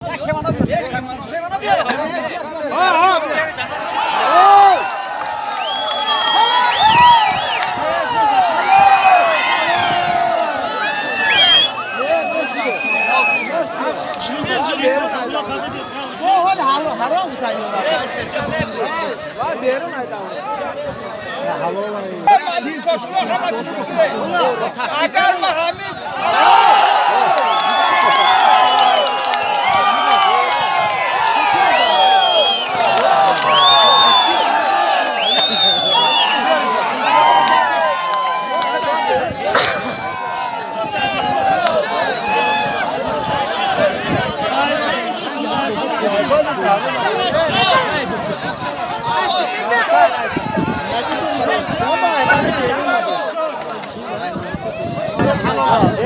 ای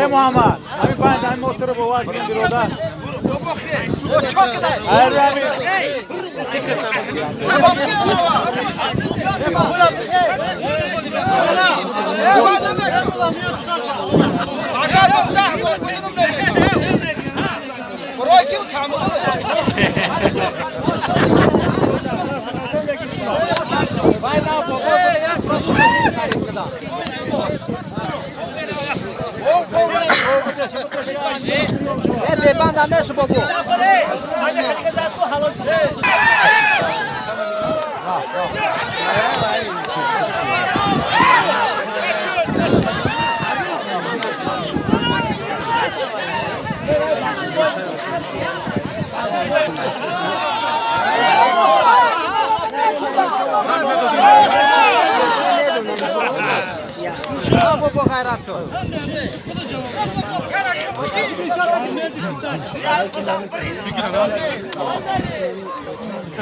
محمد همین پنج همین موتور رو باور کنیم برادر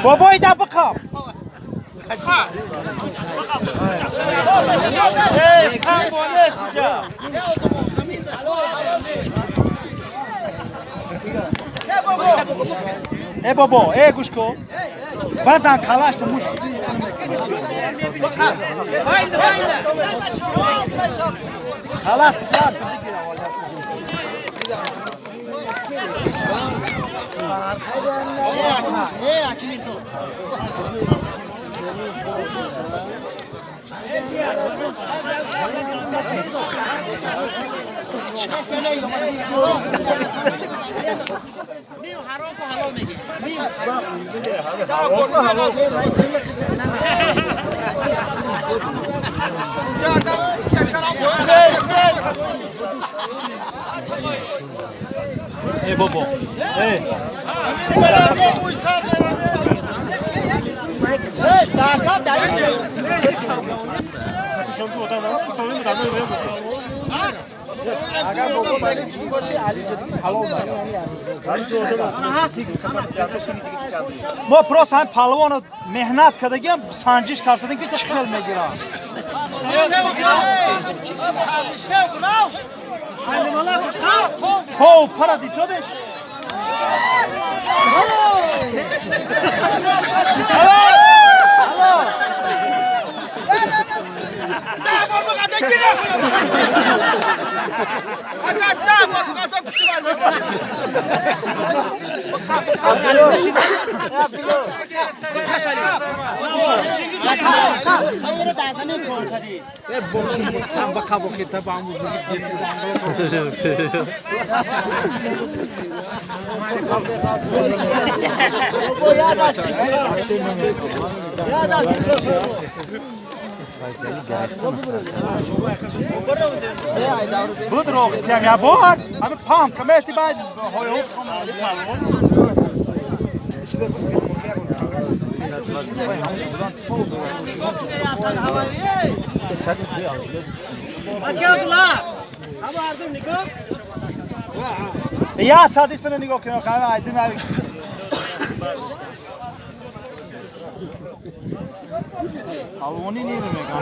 بابای دا بخواب ای بابا ای گوش کن بزن کلاش تو موش خلاص خلاص ای بابا ای ما просто ҳамин палвоно меҳнат кардагиам санҷиш кардадем ки чӣ хел мегиранд. Хо пара дисодеш? بود رو я бор ҳамин пам камеси баъд ҳоёс я тадисона нигоҳ кунем айдим алвони низу мегам.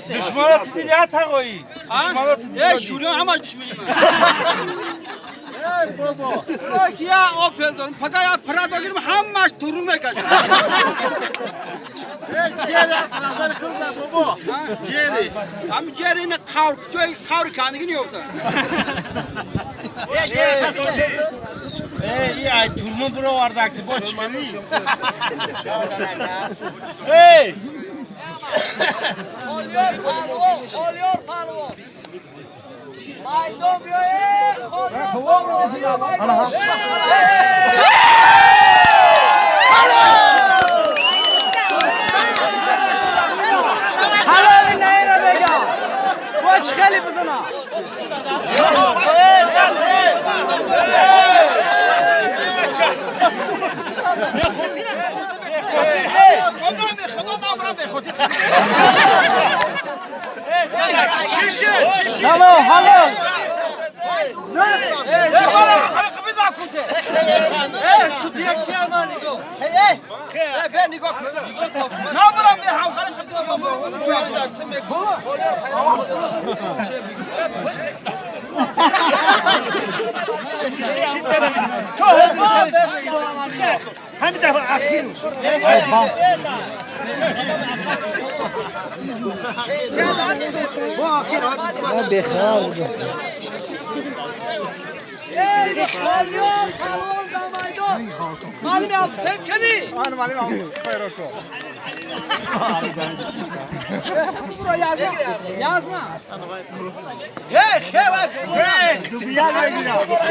دشمنات دیدی تقایی دشمنات دیدی شوریان همه دشمنی من ای بابا کیا اوپل دارم فقط یا پرادو گیرم همش تورو میکشه ای جری خدا بابا جری هم جری نه خاور جای خاور کاندگی نیوفته ای ای تورمون برو ورداکتی با چی ای Oluyor palvo. Maydon biyoye. Allah. Halal neyre bega. Boç خیلی بزنه. Halo, halo. همین دفعه اخیر معلم افسر کنی. من معلم افسر خیرکو. Yazma. Hey, hey, hey. Dünya ne Ali. Ali.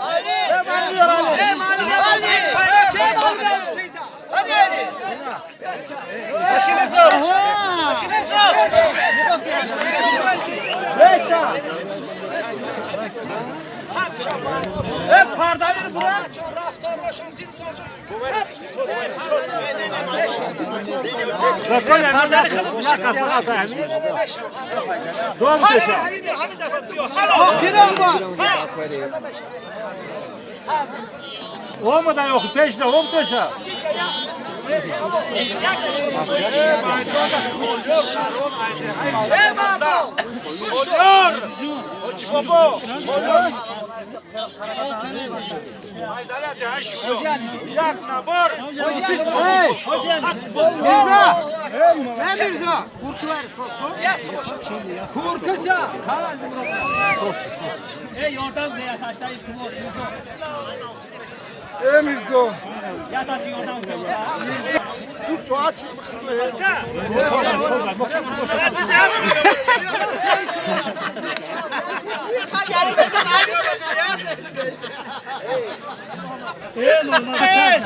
Ali. Ali. Ali. Olmadan yok, peşle, on taşa. Kurkuşa. Mirzo. دو ساعت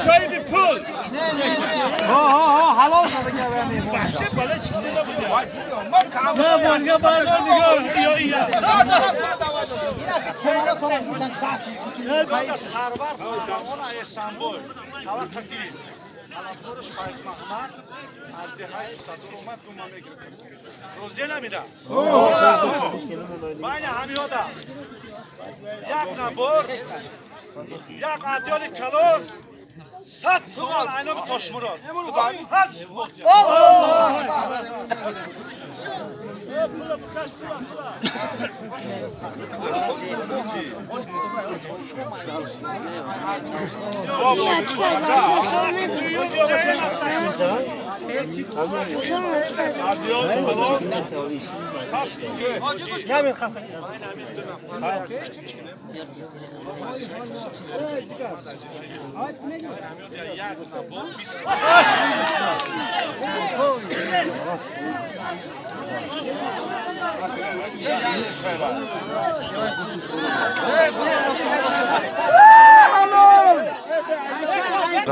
Соҳиби пул. Ҳо, ҳо, ҳо, ҳалол кардагӣ. Вообще бала чикида набуд. Сарвар паҳлавон Эсанбой таваққа гирифт. Талабдораш Файз Маҳмад аз деҳаи Садур омад, гума мегирифт. Розия намида. Байни ҳамиёда як набор, як адёли калон, 100 сомон айноби Тошмурод. Ҳар.